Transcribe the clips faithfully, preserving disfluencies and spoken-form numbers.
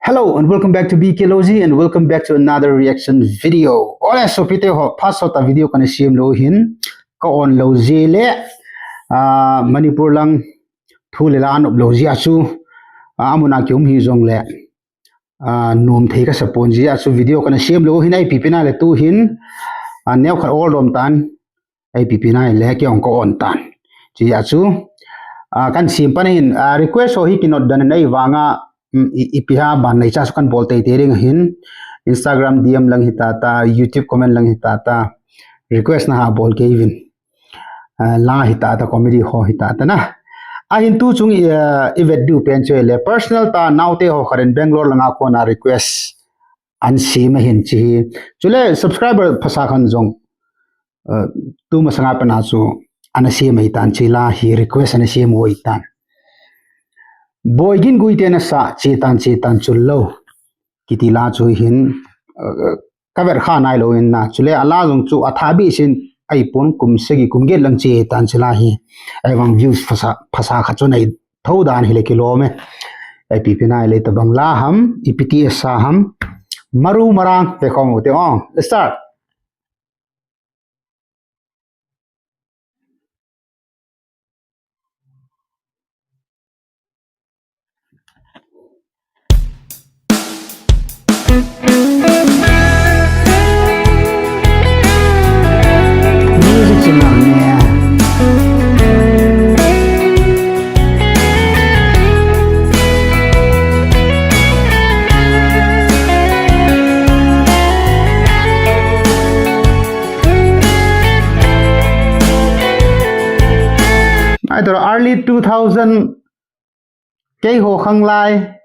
Hello and welcome back to B K Logy and welcome back to another reaction video. Ole sopite ho, phat sot a video kana sem lou hin, ka on lou jeh le, ah, Manipur lang thu le la anop lou jeh a chu, ah, amun a kium hijongle, ah, nom thei kasa pon jeh a chu video kana sem lou hin, ipi pi nale tu hin, ah, neokhat ol dom tan, ipi pi nale kei jong ka on tan. Chujeh a chu, ah, kan sem pan hin, ah, request ho hi kinot dan nei vanga, um, i, ipi ham ban nei cha chu kan bol teitei ding ahin, Instagram D M lang hita ta, YouTube comment lang hita ta, request naha bol kei uvin. Ah, la hita ta, comedy ho hita ta na. Ahin tu chung i, ah, i vet diu pen chu le personal ta naote ho khat in Bangalore langa kona request ana sem ahin chi hi. Chule subscriber phasa khat in jong, ah, tu masanga pat a chu ana sem ahitan, chi la hi request ana sem u ahitan. Boigin Guite nasa, Chetan Chetan Chul Lou kiti la chu hin, ah, ka vet kha nailou in na, chule a la jong chu atha behseh in ahipon, kum sagi kum get lang che tan, chi la hi. Ahivang views phasa, phasa khat chu nei thou dan hile kilom e. Ipi pi nale tabang la ham, ipi ti asa ham, maru marang pe khom u te ong. Let's start. Music chu nang ne. Ahi, early two thousand, keiho khang lai,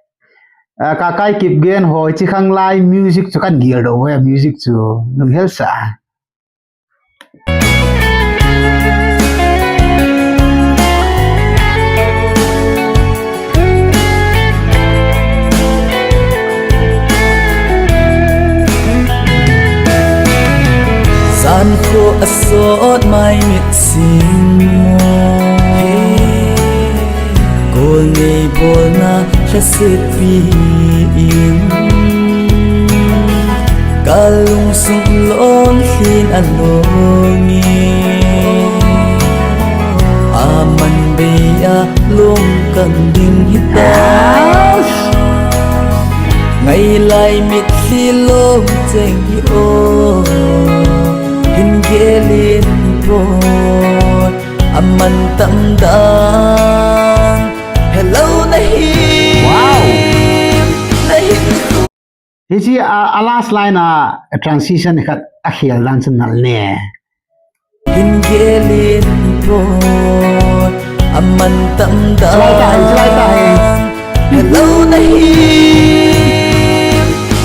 ah, Kakai Kipgen ho chi khang lai, music chu kan gel doh ve, music chu lunghel sa. Jan kho asot mai mit sim mo. Kol nei bolna lhasetpi in. Ka lungsung lolhin along e. Aman bei a lungkang ding hita. Ngailai mitlhi lom cheng hi o. Hin gelin pon aman tamdan. Hello nahi. Wow. Nahin. Hichi a, a last line a transition khat akhel dan chu nal ne. Hin gelin pon aman tamdan. Chulai ta hai, chulai ta hai. Hello nahi.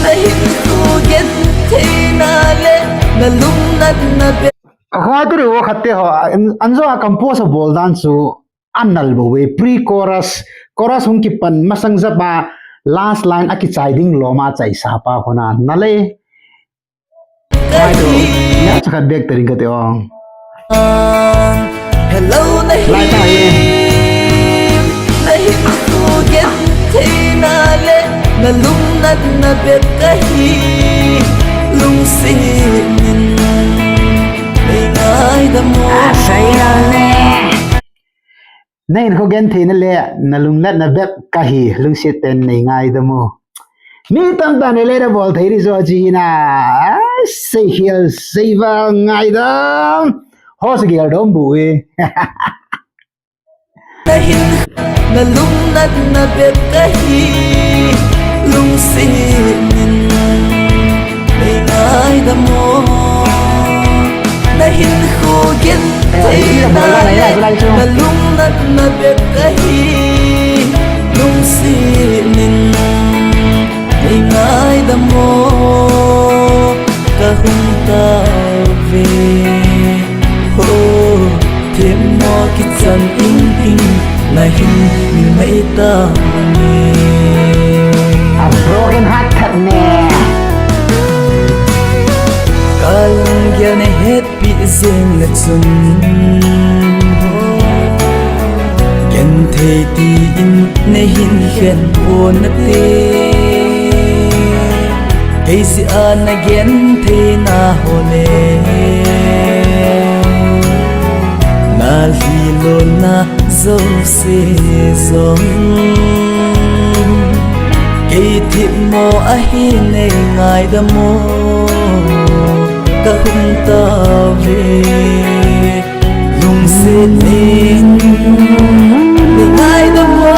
Nahin khu gen theina le nalungnatna be. Kho tu ri wo khat te ho, an, an jo a compose bol dan chu anal bou ve, pre-chorus, chorus hung kipan masang jep a last line akichai ding lom a chaisa pa khona nal e. Mai to, ya chakhat bek ta ding kate ong. Hello nahi. Lai ta e. Nahin khu gen theina le nalungnatna bep kahi. Lungset in nei ngaidam o. Asei lou ne. Nahin khu gen theina le nalungnatna bep kahi, lungset in nei ngaidam o. Mi tamtah in le da bol thei ri jo chi na. Asei khel sei va ngaidam. Ho se gel dom bu e. Nahin nalungnatna bep kahi, lungset in nei ngaidam o. Nahin khu gen theina le nalungnatna bep kahi, lungset in nei ngaidam o. Ka hung tauve. Ho, themmo kichan inting nahin mil mai ta ne. A broken heart khat ne. Ka lunggel na hetpi jeng le chun. Genthei tin nahin khen pon nate. Eisi ana gen theina ho le na lhilona jouse jong kei themmo ahi nei ngaidam o ka hung tauve. Lungset in nei ngaidam o.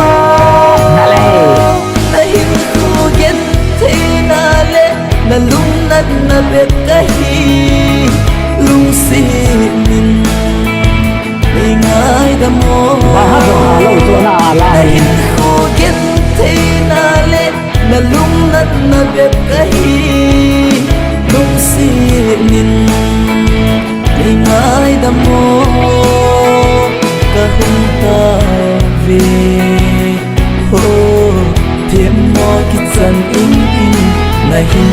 Na hinkho gentheina le na lungnatna bep kahi. Lungset in nei ngaidam o. Na hinkho gentheina le na lungnatna bep kahi. Lungset in nei ngaidam o ka hung tauve. Ho, themmo kichan in in na hin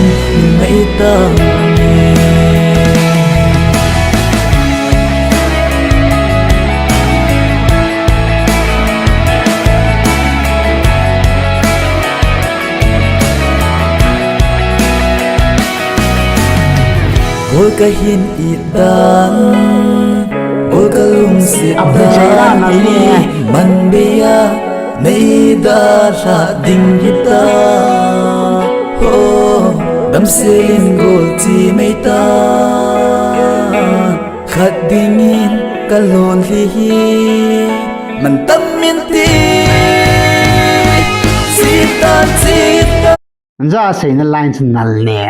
nei tauve. Bol kahin it dan, bol kalungset dan hi man bei a nei dalha ding hita. Ho, damsel in gol chi mai ta. Khat dingin ka lonlhi hi man tam inte. Sita, sita. Anja seina line chu nal ne.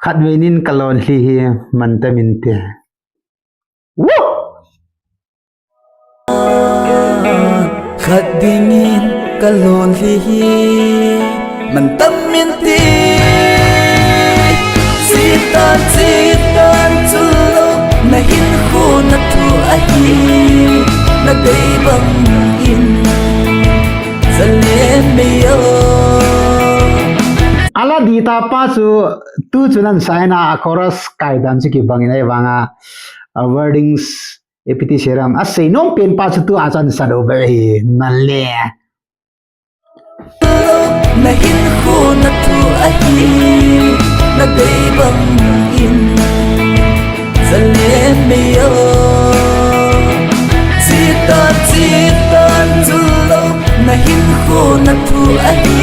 Khat veinin ka lonlhi hi man tam inte. Woo! Khat dingin ka lonlhi hi man tam inte. Sita, sita, chulou na hinkho na thu ahi. Na dei bangin zalen mai o. Ala di ta pa chu tu chu nan saina a chorus kai dan chu kibang in ahivanga a wordings epiti seram a seinom pen pa chu tu a chan sa do be hi na le. Na hinkho na thu ahi, na dei bangin zalen mai o. Sita, sita, chulou na hinkho na thu ahi,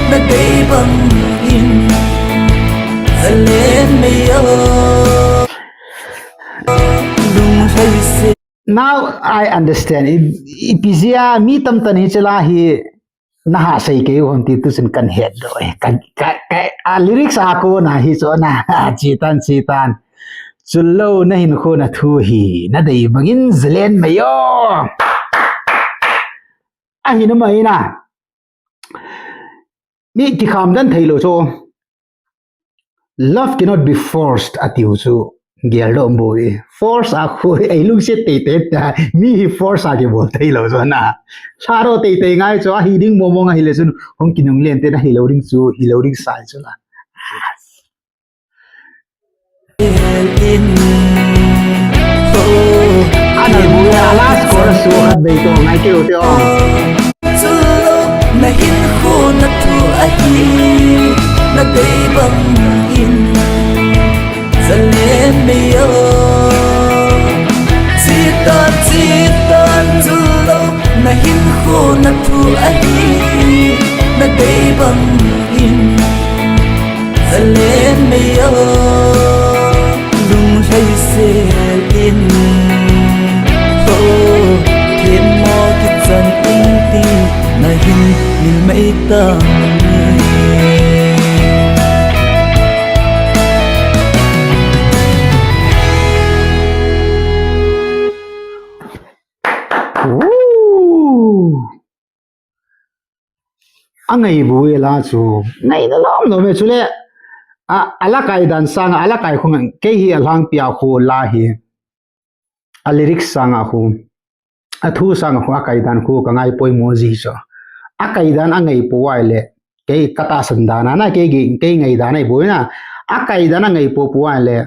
na dei bangin zalen mai o. Lunglhai se. Now I understand. I, ipi jeh a mi tamtah in hiche la hi na ha sei kei u ham ti tu chun kan het doh e. Ka, ka, ka, a lyrics a kona hi chu na, chitan, chitan. Chulou na hinkho na thu hi, na dei bangin zalen mai o. Ahi na mai na. Mi kikham dan thei lou chu. Love cannot be forced atiu chu. Gel doh bou e. Force a khu ei lungset teitei ta. Mi hi force a kibol thei lou chu na. Lharo teitei ngai chu ahi ding mo mo ngai le chun. Hung kinung len te na hi lou ding chu, hi lou ding sai chu na. Ana bu ya last chorus chu khat vei toh ngai keu te o. Chulou na hinkho na thu ahi, na dei bangin zalen mai o. Chitan, chitan, chulou na hinkho na thu ahi, na dei bangin zalen mai o. Lunglhai sel in, ho, themmo kichan in tin, na hin mil mai ta. Ooh. Angai bu e la chu, ngai na lom lom e chu le. A, a la kai dan sanga, a la kai khung, kei hi a lhangpi a khu la hi. A lyrics sanga khu, a thu sanga khu, a kai dan khu, ka ngai poimo ji chu. A kai dan a ngai po ai le, kei ka tahsan dan a na, kei gi, kei ngai dan ai bu na. A kai dan a ngai po po ai le,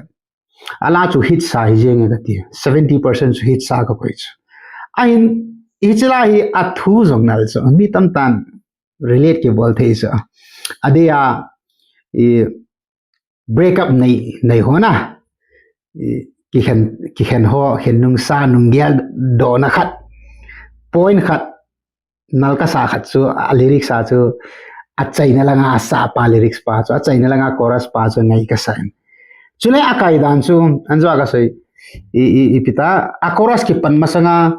a la chu hit sa hi jeng e ka ti. Seventy percent chu hit sa ka koi chu. Ahin, hiche la hi a thu jong nal chu. Mi tamtah in relate kibol thei chu. Adeh a, i, break up nei, nei ho na. I, kikhen, kikhen ho, khen nungsa, nunggel dohna khat. Point khat, nal kasa khat chu, a lyrics a chu, achaina langa asa pa lyrics pa chu, achaina langa chorus pa chu ngai kasa in. Chule akai dan chu, anjo kasei, i, i, ipi ta, a chorus kipan masanga,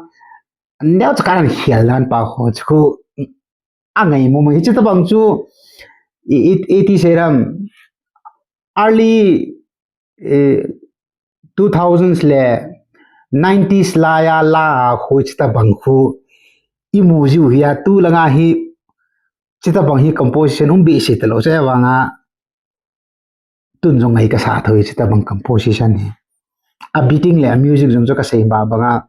neo chu kahin khel dan pa ho chu, angai mo mo, hiche tabang chu, i, i, iti seiram, early, eh, two thousands le nineties laiya la a khu hiche tabang khu imu jiu hi a, tulanga hi hiche tabang hi composition um behseh talou chu vanga tun jong ngai kasa thou hiche tabang composition hi. A beating le a music jong chu kasei ba banga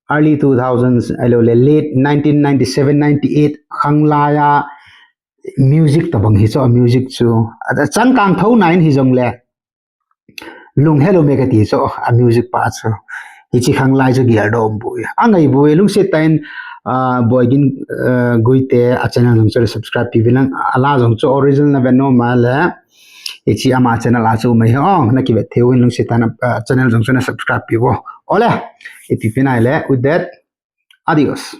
early two thousands, ahilou le late nineteen ninety-seven, ninety-eight khang laiya music tabang hi chu, a music chu. A, a changkang thou nai in hijongle, lunghelou me kati chu, a music pa chu. Hiche khang lai chu geldoh um bou. Angai bou, lungset tah in, ah, Boigin, ah, Guite a channel jong chu subscribe piuvin lang, a la jong chu original na vet nom a le. Hiche ama channel a chu um ahi, oh, na kivet thei uvin lungset tah in, ah, channel jong chu na subscribe piuvo. Ole, ipi pi nai le, with that, adios.